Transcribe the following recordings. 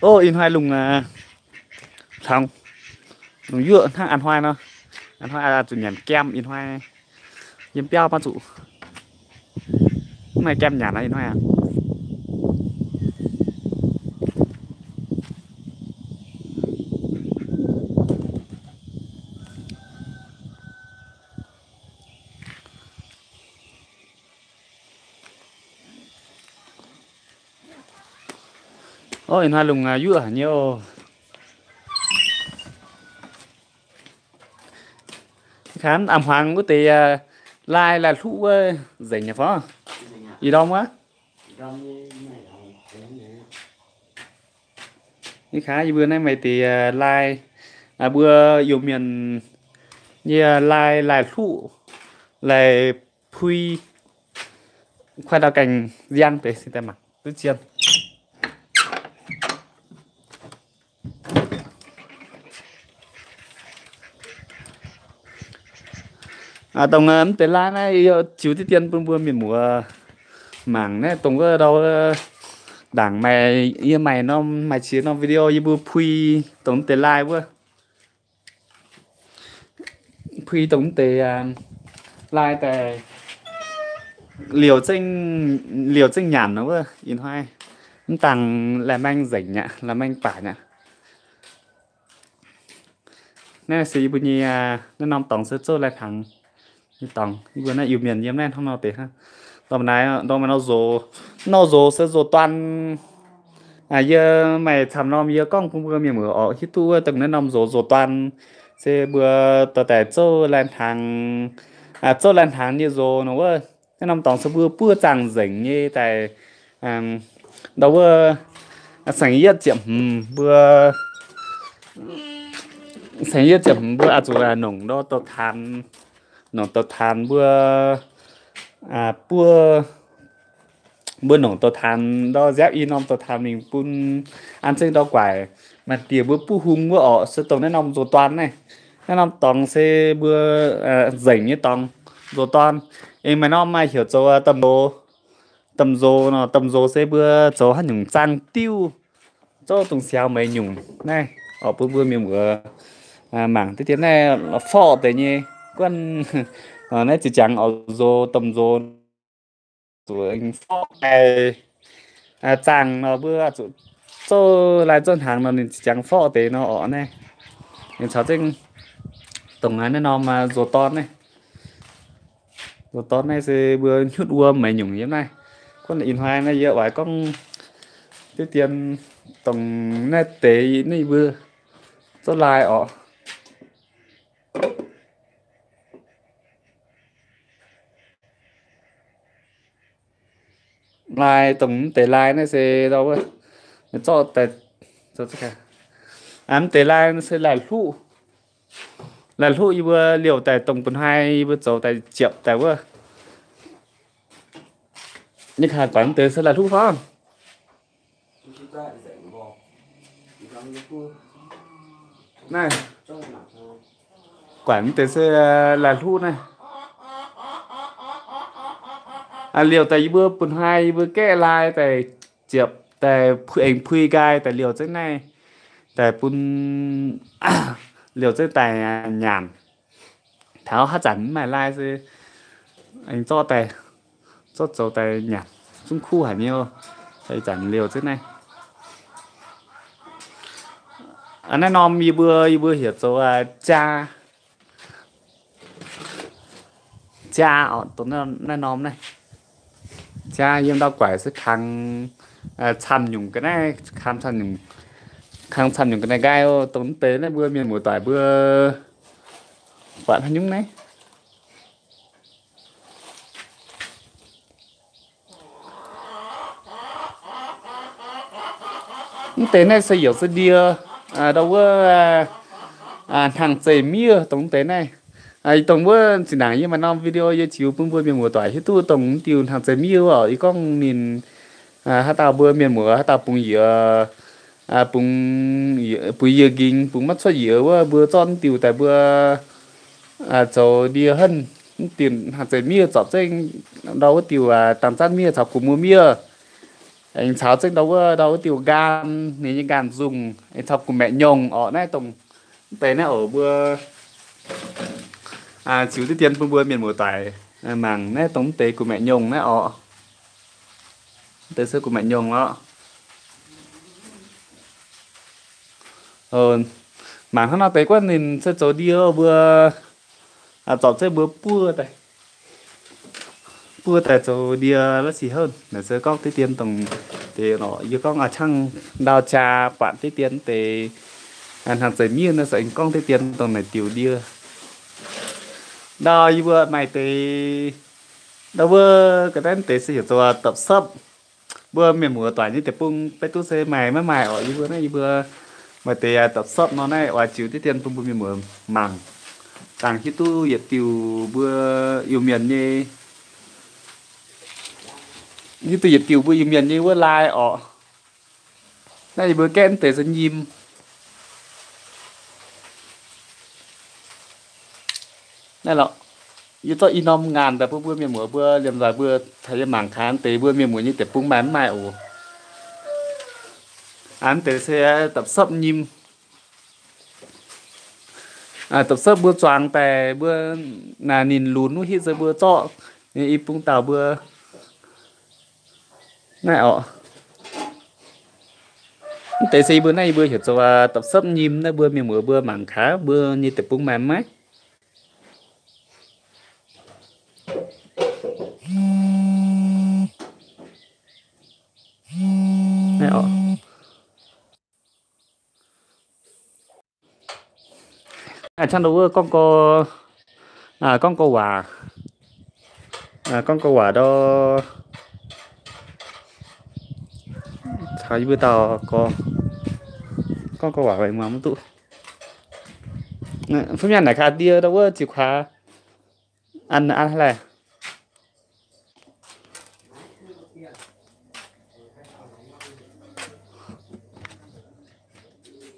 Ov, ih hnoi lungh, lungh yuoqv hnangv a'hnoi nor. A'hnoi zuqc nyanc gaem ih hnoi. Yiem biauv maiv zuqc, maiv maaih gaem nyanc ih hnoi aqv. Ov, ih hnoi lungh yuoqv haic nyei oc. Kangv a'hmuangx wuov deix lai, lai-hluqv wuov nzengc nyei fai? Ih ndorm wuov. Ih kangv yie mbuo naaiv maaih deix lai, mbuo Iu-Mienh nyei lai, lai-hluqv, lai-pui, kuaaiv ndau gaengh nziang deix sin daaih mangc duqv zien. Dongh mv deix lai naaiv yie ziux diqv dien bun mbuo mienh muoz mangc naaiv dongh wuov ndau ndaangc maaih, yie maaih norm, maaih qiex norm video yie mbuo pui dongh mv deix lai wuov. Pui dongh mv deix lai daaih liouh zengv, liouh zengv nyanc nor wuov ih hnoi. Mv dangh lai-maeng nzengc aqv, lai-maeng baac aqv. Naaiv se yie mbuo nyei, naaiv norm dorngx se zouv lai-hnaangx nyei dorngx. Yie mbuo naaiv Iu-Mienh yiem naaiv hnangv nor deix hnangv. Ndorm naaiv, ndorm naaiv nor nzox, nor nzox se nzox duan. Yie maaih camv norm yie gorngv bun mbuo mienh muoz oc hiuv duqv wuov dongh naaiv norm nzox, nzox duan se mbuo dorh daaih zouv lai-hnaangx, zouv lai-hnaangx nyei nzox nor wuov. Naaiv norm dorngx se mbuo buov zaangh nzengc nyei daaih, ndau wuov, saeng yietv ziepc hmz mbuo, saeng yietv ziepc hmz mbuo oix zuqc nongc ndau douz-taanx, nongc douz-taanx mbuo, buov, mbuo nongc douz-taanx ndau nziaapv i norm douz-taanx mingh bun an zengv ndau guaic. Maaih diex mbuo buv hung wuov orqc, se dongh naaiv norm nzox duan naaiv. Naaiv norm dorngx se mbuo nzengc nyei dorngx, nzox duan. Aengx maaih norm maaih heuc zoux domh nzox. Domh nzox nor, domh nzox se mbuo zoux haaix nyungc zaangh diuv, zouv dongh siaaux meix nyungc naaiv orqc, bun mbuo mienh muoz mangc diqv dien naaiv forv deix nyei guanh. Naaiv ziqc jangx oix nzox domh nzox, zuqc forv daaih zaangh nor mbuo zuqc zouv lai zouv hnaangx nor ninh ziqc jangx forv deix nor orqc naaiv. Ninh caux zengv dongh naaiv norm nzox dorn naaiv. Nzox dorn naaiv se mbuo hnyutv wuom meix nyungc yiem naaiv. Gunv ih hnoi naaiv yie oix gorngv diqv dien dongh naaiv deix naaiv mbuo zouv lai orqc. Lai dongh mv deix lai naaiv se ndau wuov, zorqv daaih, mv deix lai se lai-hluqv. Lai-hluqv yie mbuo liouh daaih dongh bun haaix yie mbuo zoux daaih ziepc daaih wuov. Ninh kaaix guaix mv deix se lai-hluqv fai? Naaiv guaix mv deix se lai-hluqv naaiv. Liouh daaih yie mbuo bun haaix yie mbuo gaeqv lai daaih ziepc daaih aengx pui nqaai daaih liouh zengv naaiv daaih bun liouh zengv daaih nyanc. Taux haaix zanc mv maaih lai se aengx zorqv daaih, zorqv zoux daaih nyanc, zungv kuv haic nyei. Ih zanc liouh zengv naaiv. Naaiv norm yie mbuo, yie mbuo heuc zoux jaa, jaa orqc, dongh naaiv norm naaiv. Jaa yiem ndau guaix se kangx camv nyungc ga'naaiv, kangx camv nyungc, kangx camv nyungc ga'naaiv nqaai oc. Dongh mv deix naaiv mbuo mienh muoz-doic mbuo buatc haaix nyungc naaiv. Mv deix naaiv se yaac se ndie, ndau wuov, hnaangx-zeih miev dongh mv deix naaiv. Dongh wuov zinh ndaangc yie maaih norm video yie ziux bun mbuo mienh muoz-doic hiuv duqv dongh mv diuh hnaangx-zeih miev oc. Yie gorngv ninh, haaix dauh mbuo mienh muoz haaix dauh bungx yiez, bungx, bungx yiez nqingx, bungx maiv cuotv yiez wuov, mbuo zorqv mv diuh daaih mbuo zoux ndie henv. Mv diuh hnaangx-zeih miev zorpc zengv ndau wuov diuh dangh zanv miev caux gu'muoz miev. Aengx caux zengv ndau wuov, ndau wuov diuh nqaam, ninh nyei nqaam nzungh, aengx caux gu'maeqc nyongh orqc. Naaiv dongh mv deix naaiv oc, mbuo ziux diqv dien bun mbuo mienh muoz-doic mangc. Naaiv dongh mv deix gu'maeqc nyongh naaiv orqc. Mv deix se gu'maeqc nyongh orqc. Mangc hnangv nor deix guanh ninh se zoux ndie mbuo, zorpc zengv mbuo buov daaih, buov daaih zoux ndie la'sic houv. Naaiv se gorngv diqv dien dongh deix, yie gorngv a'ciangv ndau jaa buatc diqv dien deix hnangv zeiz miev naaiv se gorngv diqv dien dongh naaic diuc ndie. Ndau yie mbuo maaih deix, ndau wuov ga'naaiv deix se heuc zoux dapc sopv. Mbuo mienh muoz-doic nyei deic-bung beiv duqv se maaih maiv maaih orqc. Yie mbuo naaiv yie mbuo maaih deix dapc sopv nor naaiv oix ziux diqv dien bun mbuo mienh muoz mangc, dangh hiuv duqv yietc diuc mbuo Iu-Mienh nyei, hiuv duqv yietc diuc mbuo Iu-Mienh nyei wuov lai orqc. Naaiv yie mbuo gaeqv mv deix se nyim. Naaiv lorqc, yie zorqv i norm ngaanc daaih bun mbuo mienh muoz mbuo liemh nzoih mbuo caux yie mangc gaax deix mbuo mienh muoz nyei deic-bung maaih mv maaih oc. Mv deix se dapc sopv nyim. Dapc sopv mbuo zuangx daaih mbuo naaic ninh lunx wuov hitv se mbuo zorqv i bung dauh mbuo naaiv orqc. Mv deix se yie mbuo naaiv yie mbuo heuc zoux dapc sopv nyim naaiv, mbuo mienh muoz mbuo mangc gaax mbuo nyei deic-bung maaih mv maaih. Naaiv orqc. A'ciangv ndau wuov gorngv gorx, gorngv gorx waac, gorngv gorx waac ndau, caux yie mbuo dauh gorx, gorngv gorx waac weic muangx mv duqv. Fun mian naaic kaax ndie ndau wuov ziux kaax an an haaix laih.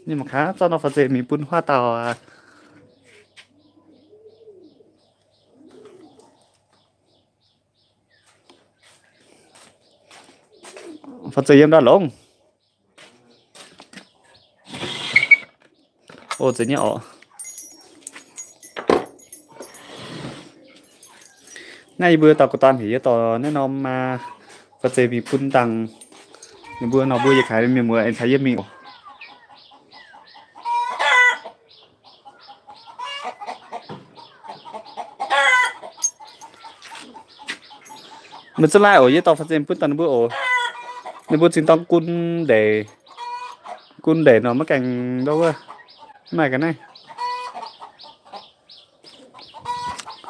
Ninh mangc gaax zorqv norm fa'ziex mingh bun huaav dauh aqv. Fa'ziex yiem ndau longx. O, zeiz nyei orqc. Naaiv yie mbuo dauh ga'dorn heuc yie dorh naaiv norm fa'ziex mingh bun dangh ninh mbuo nor, mbuo yietc kaaix mienh muoz aengx caux yie mingh oc. Meih zunv laai oc, yie dorh fa'ziex bun dangh ninh mbuo oc. Ninh mbuo zingh dorng gun ndeic, gun ndeic nor maiv gaengh ndau wuov, mv maaih ga'naaiv.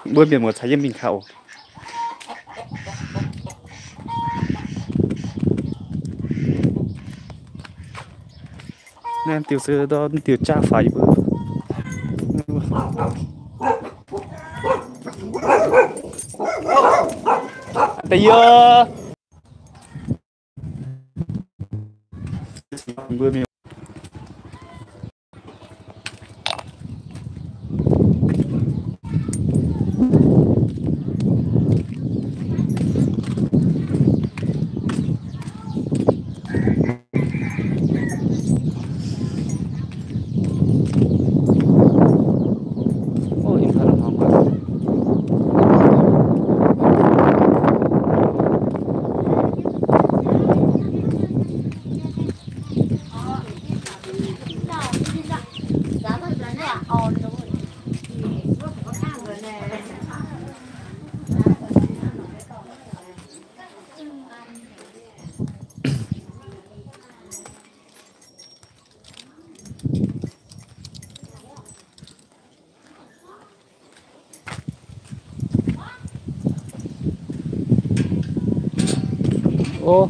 Mbuo mienh muoz caux yie mingh kaax oc. Naaiv diuh se ndau diuh jaav faix yie mbuo. Da'yie Ov,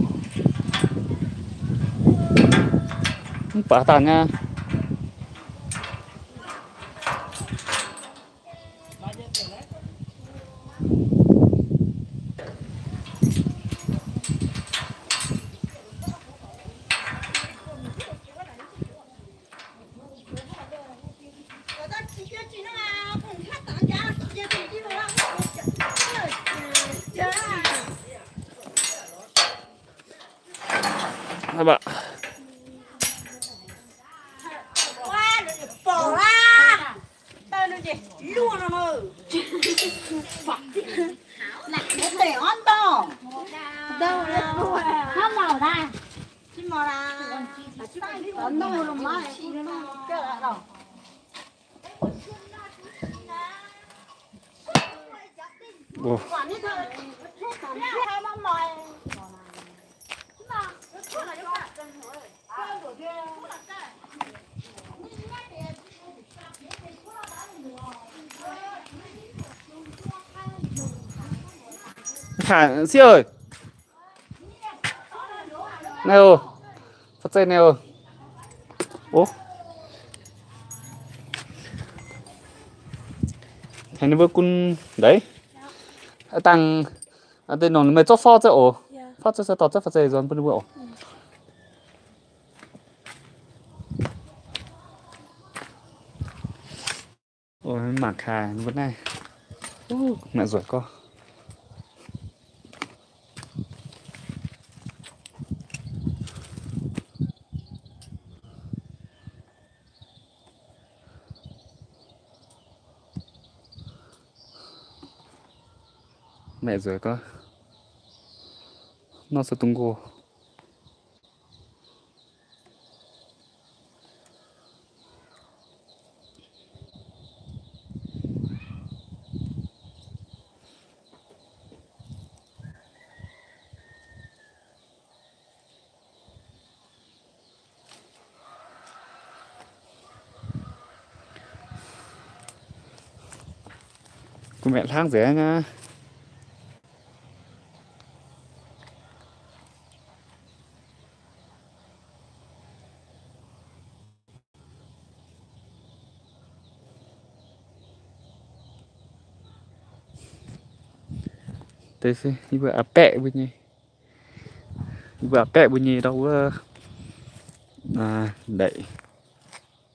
mv baac dangh aqv. Khả sieqv ơi. Nêu. Phát dây nêu. Ố. Tengx ninh mbuo gunv ndeic. Dangh deix nongc meih zorqv forv zaqv oc. Forv zaqv se dorh zaqv phát dây nzuonx bun ninh mbuo oc. Mangc gaax mbuo naaiv. Mangc nzueic gorngv. Mangc nzueic gorngv. Nor se dungx nqox. Kuv maeqv hlang nzengc aqv. Deix se yie mbuo a'baeqv mbuo nyei, yie mbuo a'baeqv mbuo nyei ndau wuov ndeic,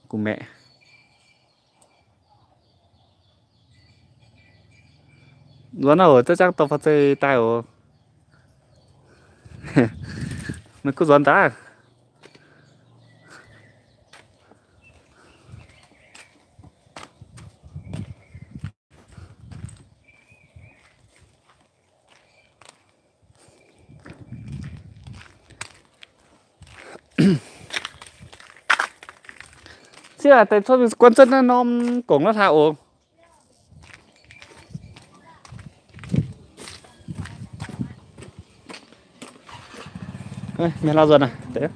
kuv maeqv. Nzuonx oc, za'jangv dorh faaux zeiv daaih oc. Meih kuv nzuonx daaih. Sieqv, deix cuotv mingh guon zunv naaiv norm gongc la'haaix oc. Mienh lauh nzuonx aqv.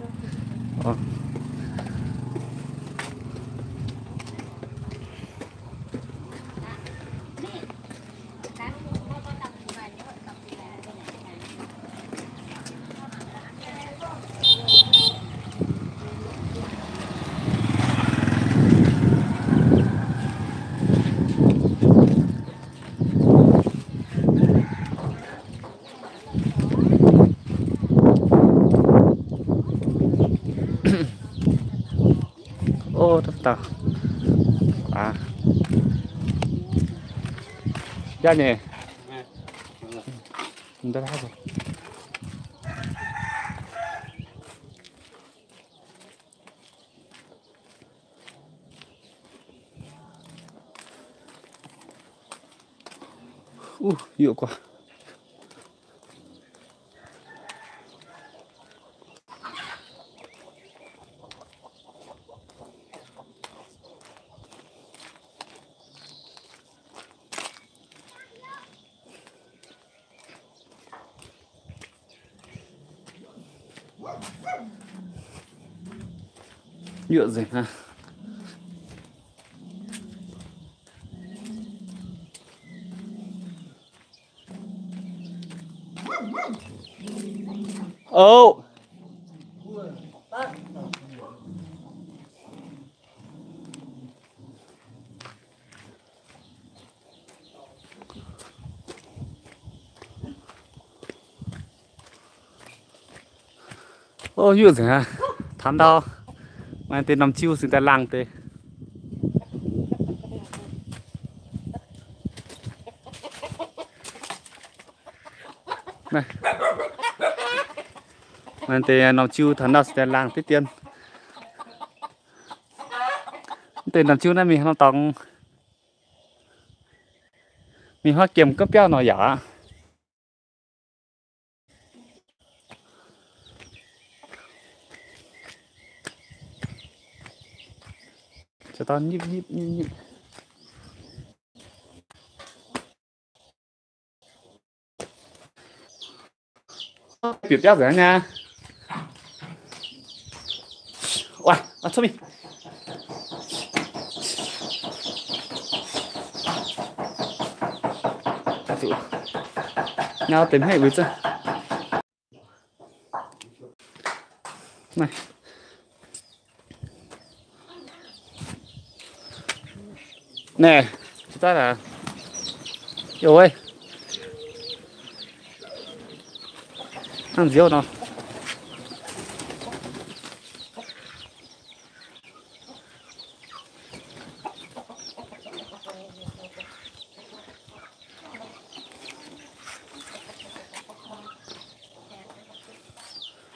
Ov, dauh dauh. Aa, yaac nyei. Uh, yuoqv guaax. Yuoqv nzengc aqv. Ov. Ov, yuoqv nzengc aqv. Taux ndau, maaih deix norm jiu cingx daaih laangh deix. Naaiv. Maaih deix norm jiu taux naaiv se daaih laangh diqv dien. Mv deix norm jiu naaiv mingh haaix norm dorngx, mingh huaav giemh gomv biauv nor yaac aqv. Bieqc biauv nzengc nyei. Uaih, cuotv mingh. Ngau deix hmeiv uix zunv. Naaiv, naaiv, yov, hnangv nziouv nor.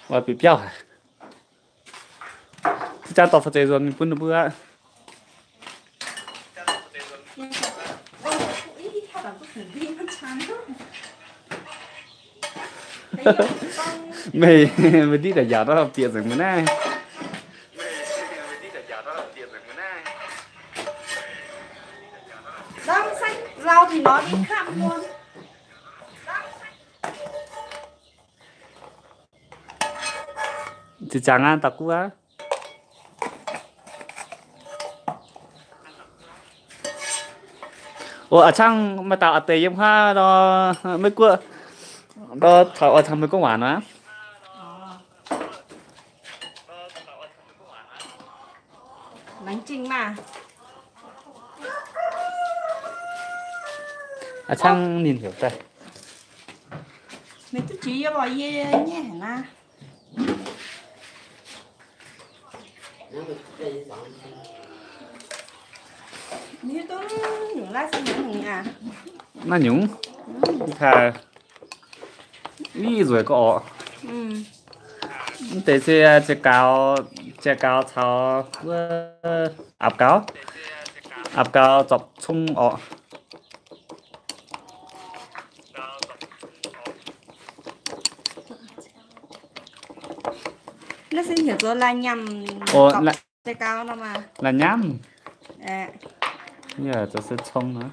Oix bieqc biauv haic. Zinh jaa dorh fai zeiz nzuonx mingh bun ninh mbuo aqv. Meih, meih diqv daaih njaaux naaiv bieqc nzengc mbuo naaiv. Zinh jangx aqv, daux guv aqv. O, a'cangv maaih dauh a'deix yiem huaav nor, Meiv Guoqv nor, caux oix caux meih gorngv waac nor. A'cangv ninh heuc daaih. Meih duqv jiex yie lorqc, yie nyaiv haic naaiv. Naaiv nyungc, ih nzueic gorqv orqc. Mv deix se jiex gaux, jiex gaux caux wuov aapv gaux, aapv gaux zorpc cong orqc. Naaiv se heuc zoux lai nyamv, lai nyamv. Zoux se cong nor.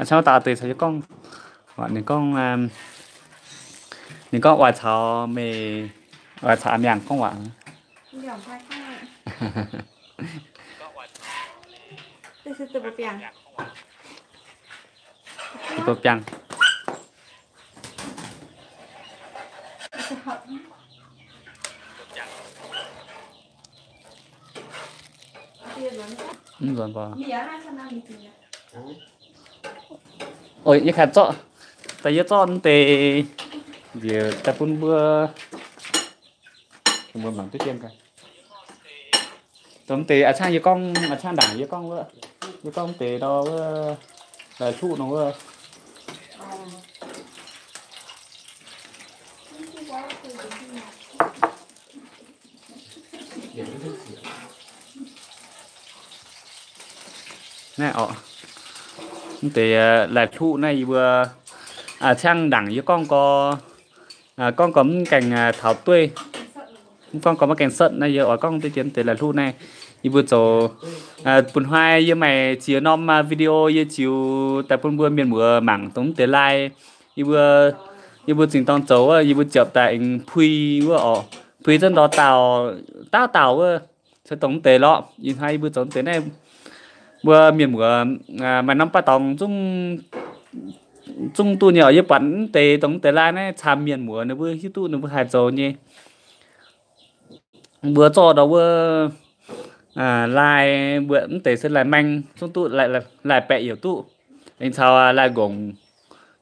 A'cangv dauh deix caux yie gorngv, ninh gorngv, ninh gorngv oix caux meih, oix caux a'miangh gorngv waac. Biangh. Mv nzuonx baac. Oi, yie kaaix zorqv, daaih yie zorqv mv deix njiec daaih bun mbuo, mbuo mangc duqv jiem gaax. Dongh mv deix a'cangh yie gorngv, a'cangh ndaangc yie gorngv wuov, yie gorngv mv deix nor wuov, laaix hluqv nor wuov. Naaiv orqc, mv deix laaix hluqv naaiv yie mbuo, a'cangh ndaangc yie gorngv gorx, gorngv gorx mv gaengh taux dueiv, mv gorngv gorx maiv gaengh setv naaiv yie oix gorngv deix jiem deix laaix hluqv naaiv. Yie mbuo zoux, bun hnoi yie maaih ziex norm video yie ziux daaih bun mbuo mienh muoz mangc dongh mv deix lai. Yie mbuo, yie mbuo zingh dorng zoux wuov, yie mbuo ziepc daaih aengx pui wuov orqc, pui zunv ndortv dauh, dauh dauh wuov, se dongh mv deix lorqc. Ih hnoi yie mbuo zoux mv deix naaiv, mbuo mienh muoz maaih norm baav dorngx zungv, zungv duqv nyei orqc. Yie buatc mv deix dongh mv deix lai naaiv camv mienh muoz ninh mbuo hiuv duqv ninh mbuo haih zoux nyei. Mbuo zorqv ndau wuov lai, mbuo mv deix se lai maeng zungv duqv, lai baeqc yaac duqv, aengx caux lai nqongc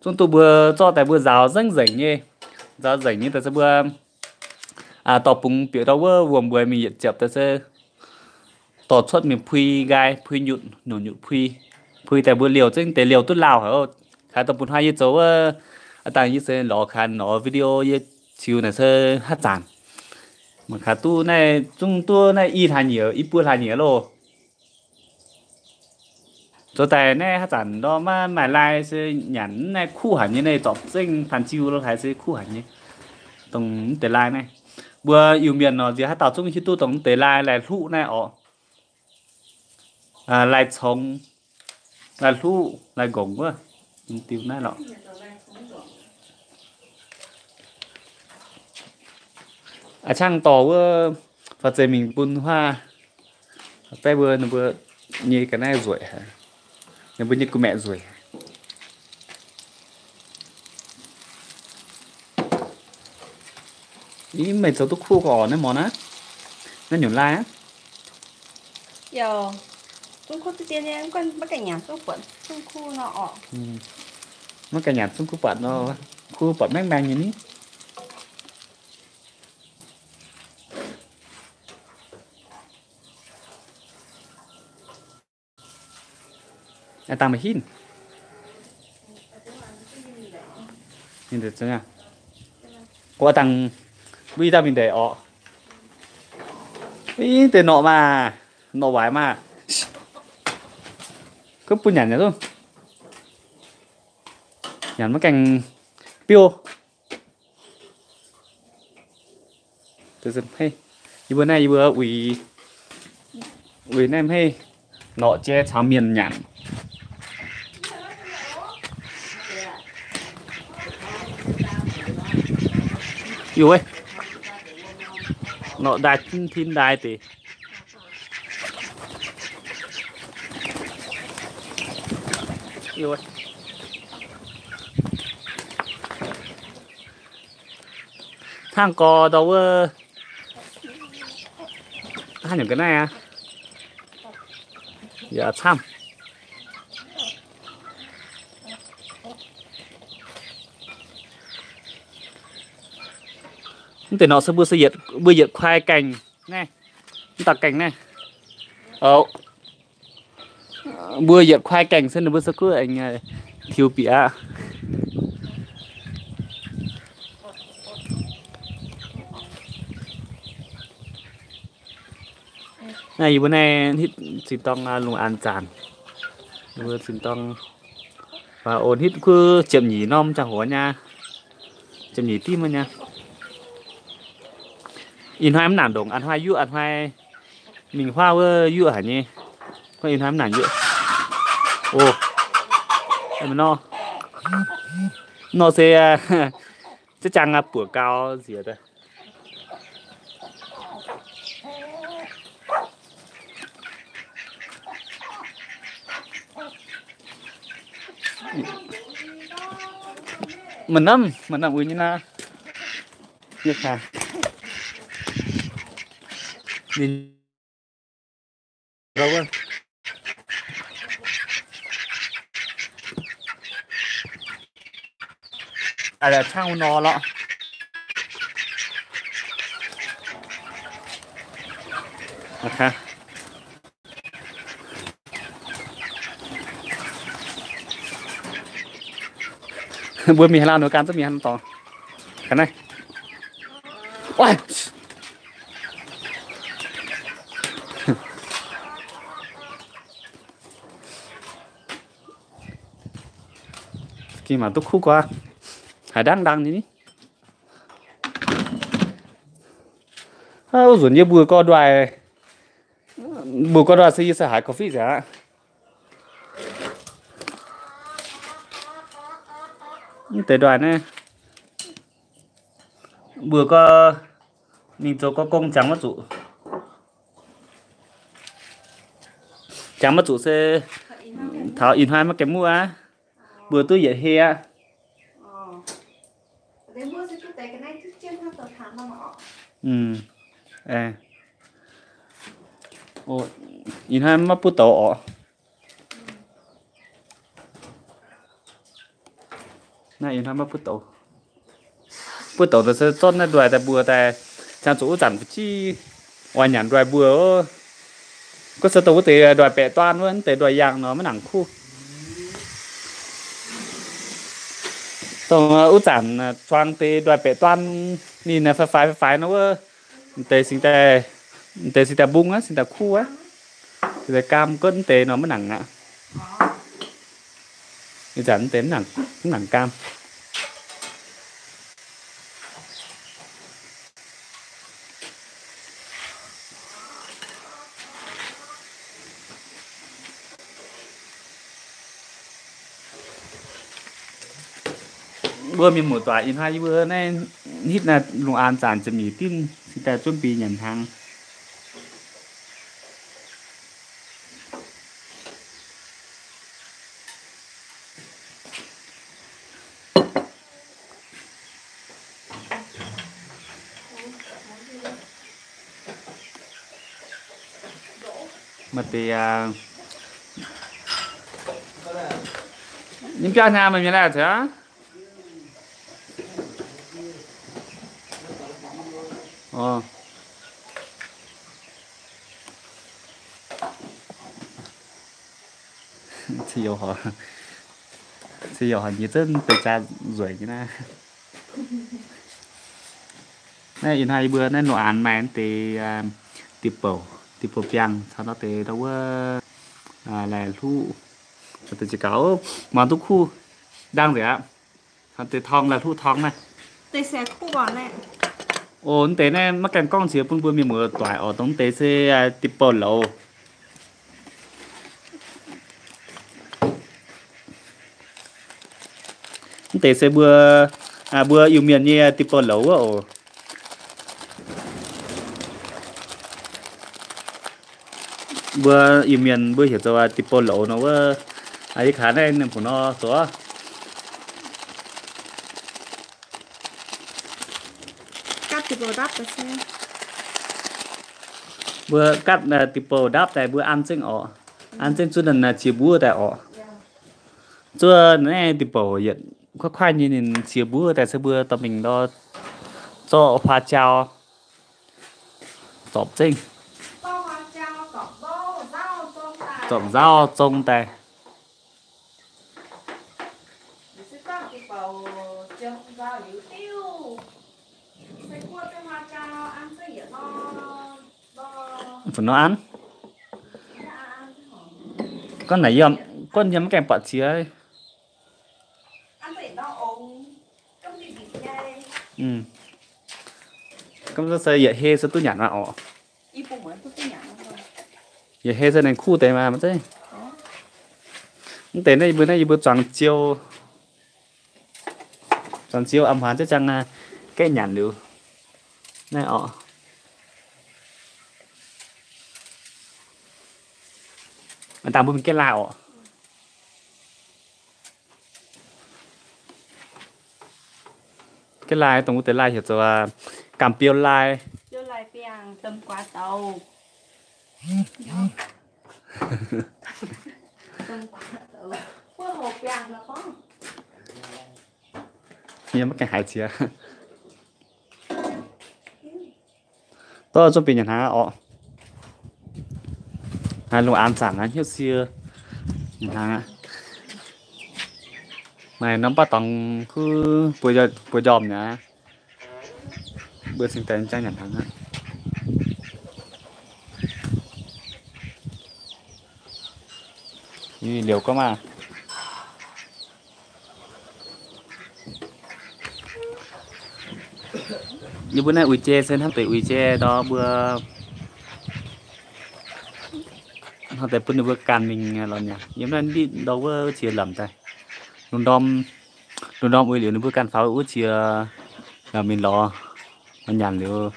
zungv duqv. Mbuo zorqv daaih mbuo nzaaux nzengc nzengc nyei, nzaaux nzengc nyei daaih se mbuo dorh bungx bieqc ndau wuov wuom-mbueix mingh yietc ziepc daaih se dorh cuotv mingh pui nqaai, pui nyutc, nyutc nyutc pui. Puix daaih mbuo liouh zengv deix liouh duqv lauh haic. Kaaix dongh mbuo hnoi yie zoux wuov, aa dangh yie se lorz kaaix norm video yie ziux naaic se haav zanc. Mangc kaaix duqv naaiv zungv duqv naaiv i hlaax nyieqc, i buo hlaax nyieqc loh. Zoux daaih naaiv haav zanc ndorm maiv maaih lai se nyanc naaiv kuv haic nyei, naaiv zorpc zengv faan-ziu lo haic se kuv haic nyei. Dongh mv deix lai naaiv, mbuo Iu-Mienh nor nziex haaix dauh zungv hiuv duqv dongh mv deix lai, lai hluqv naaiv orqc. Lai congx, lai hluqv, lai nqongc wuov, diuh naaiv lorqc. A'ciangv dorh wuov faaux zeiz mingh bun huaav, baeqv mbuo, ninh mbuo nyei ga'naaiv nzueic haic, ninh mbuo nyei gu'maeqc nzueic. Ih, meih zoux duqv kuv gorqv naaiv mor naaiv, naaiv nyungc lai aqv. Yaac zungv kuv duqv dien nyei, maiv gaengh nyanc zungv buatc zungv kuv nor orqc. Maiv gaengh nyanc zungv kuv buatc nor, kuv buatc maengv maengh nyei ni. Aa dangh meih hinv. Aa dangh mbuo i dauh mingh ndeic orqc. Ih, deix norqc maah, norqc waaic maah. Kuv bun nyanc nyei, nyanc maiv gaengh biouv. Yie mbuo naaiv, yie mbuo uix, uix naaiv hmeiv norqc jai caux mienh nyanc. Yie, norqc ndaaih tin ndaaih deix. Hnangv gorx ndau wuov, haaix nyungc ga'naaiv aqv? Yaac camv. Mv deix norqc se mbuo se yietc, mbuo yietc kuaai gaengh naaiv, mv dauh gaengh naaiv. Mbuo yietc kuaai gaengh se ninh mbuo se kuv aengx tiux bieqc aqv. Naaiv yie mbuo naaiv hitv zinh dorng lungh aanx zanc, yie mbuo zinh dorng, o, hitv kuv ziepc nyeic norm ziangh hoc nyei, ziepc nyeic dimv nyei. Ih hnoi mv nangc ndongc a'hnoi yuoqv, a'hnoi mingh huaav wuov yuoqv haic nyei. Ih hnoi mv nangc yuoqv. O, nor, nor se za'jangv buoqc gau nziex daaih. Maaih norm, maaih norm uix nyei naaiv. Aa, cangv nor lorqc. Mbuo mingh haaix laanh nor gan zungv mingh haaix dorngx. Ga'naaiv. Ging mangc duqv kuv guaav, haiz ndangv ndangv nyei ni. Wuov nzunc yie mbuox gorx nduaih, mbuox gorx nduaih se yie se haiz coffee nzengc aqv. Mv deix nduaih naaiv mbuox gorx mingh zoux gorx gong jangx maiv zuqc. Jangx maiv zuqc se taux ih hnoi maiv gaengh muoqv aqv. Mbuo duqv yietc hei aqv. Ih hnoi maiv buov douz orqc. Naaiv ih hnoi maiv buov douz. Buov douz se zorqv naaiv nduaih daaih mbuox daaih, ziangh zuqc wuov zanc fu'jueiv oix nyanc nduaih mbuox. Gorngv se dongh wuov deix nduaih baeqc duaan wuov, deix nduaih yangh nor maiv nangc kuv. Dongh wuov zanc zuangx deix ndoih baeqc duan ninh faix-faix faix-faix nor wuov, deix singx daaih, deix singx daaih mbung aqv, singx daaih kuv aqv, singx daaih gaam, gorngv deix nor maiv nangc aqv. Ih zanc deix mv nangc gaam. Mbuo mienh muoz-doic ih hnoi yie mbuo naaiv hitv naaiv lungh aanx zanc ziepc nyeic dimv cingx daaih zuonv bieqc nyanc hnaangx. Maaih deix, yiem biauv hnyangx meih mienh laih zoux? Orv. Se youz haiz nyei zunv deix jaa nzueic nyei naaiv. Naaiv ih hnoi yie mbuo naaiv lungh aanx maaih deix diuh bouc, diuh bouc biangh caux nor deix ndau wuov laih hluqv, deix jiex gaux, muangx duqv kuv ndangv nzengc aqv. Caux deix torng, laih hluqv torng naaiv. O, mv deix naaiv maiv gaengh gorngv qiex bun mbuo mienh muoz-doic oc. Dongh mv deix se diuh bouc louz. Mv deix se mbuo, mbuo Iu-Mienh nyei diuh bouc louz wuov oc. Mbuo Iu-Mienh mbuo heuc zoux diuh bouc louz nor wuov. Yie kaax naaiv ninh mbuo nor zoux. Mbuo gatv diuh bouc ndapv daaih mbuo an zengv oc. An zengv zuov naaiv ziex mbuov daaih oc. Zuov naaiv diuh bouc yietc kuaaiv kuaaiv nyei ninh ziex mbuov daaih se mbuo dorh mingh nor zorqv huaa jauv zorpc zengv, zorpc nzauv zong daaih. Fu nor an. Gorngv naaic yie, gorngv yie maiv gaengh buatc ziex. Gorngv se yietc hei se duqv nyanc maah oc. Yietc hei se ninh kuv deix maah, maiv zeiz. Mv deix naaiv yie mbuo, naaiv yie mbuo zuangx ziou, zuangx ziou a'hmuangx ziouc ziangh gaeqv nyanc liuz naaiv oc. Dangh mbuo mingh gaeqv laaih oc. Gaeqv laaih dongh wuov deix laaih heuc zoux gaam biou laaih. Yie maiv gaengh haiz ziex. Dorh zuov bieqc nyanc hnaangx oc. Haaix lungh aanx zaangc aqv, hnyouv sie nyanc hnaangx aqv. Maaih norm baav dorngx kuv buo njormh mi'aqv. Mbuo cingx daaih jangv nyanc hnaangx aqv. Liouc gorngv maah. Yie mbuo naaiv uix jai se hnamv deix uix jai nor mbuo hnamv deix bun ninh mbuo ganh mingh lorz nyanc. Yiem naaiv nditv ndau wuov qiex lamc daaih. Lungh ndorm, lungh ndorm uix liuz ninh mbuo ganh faaux wuov qiex lamc mingh lorz, lorz nyanc liuz.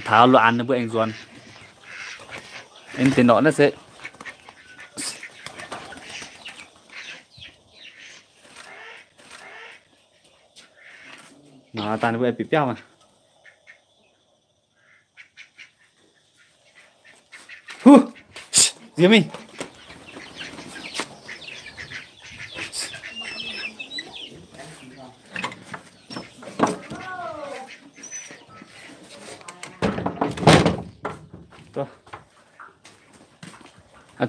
Taux lungh aanx ninh mbuo aengx nzuonx. Aengx deix norqc naaiv se Nor, dangh ninh mbuo bieqc biauv maah. Huh! Nziex mingh.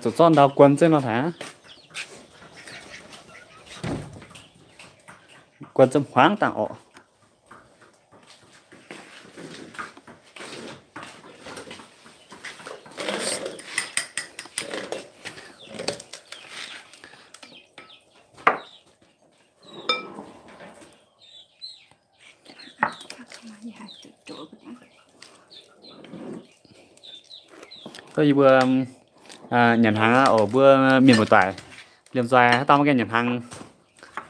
Zoux zorqv ndau guon zengv nor haic. Guanh za'hmuangv dangh orqc. Yie mbuo nyanc hnaangx aqv oc, mbuo mienh muoz-doic. Liemh nzoih haaix dauh maiv gaengh nyanc hnaangx,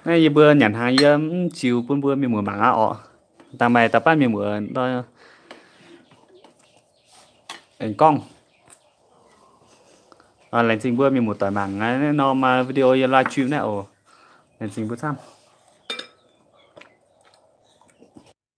naaiv yie mbuo nyanc hnaangx yie mv ziux bun mbuo mienh muoz mangc aqv oc. Dangh maaih dauh baav mienh muoz gorngv. Laengz zingh mbuo mienh muoz-doic mangc naaiv norm video yiem live stream naaiv oc. Laengz zingh mbuo camv.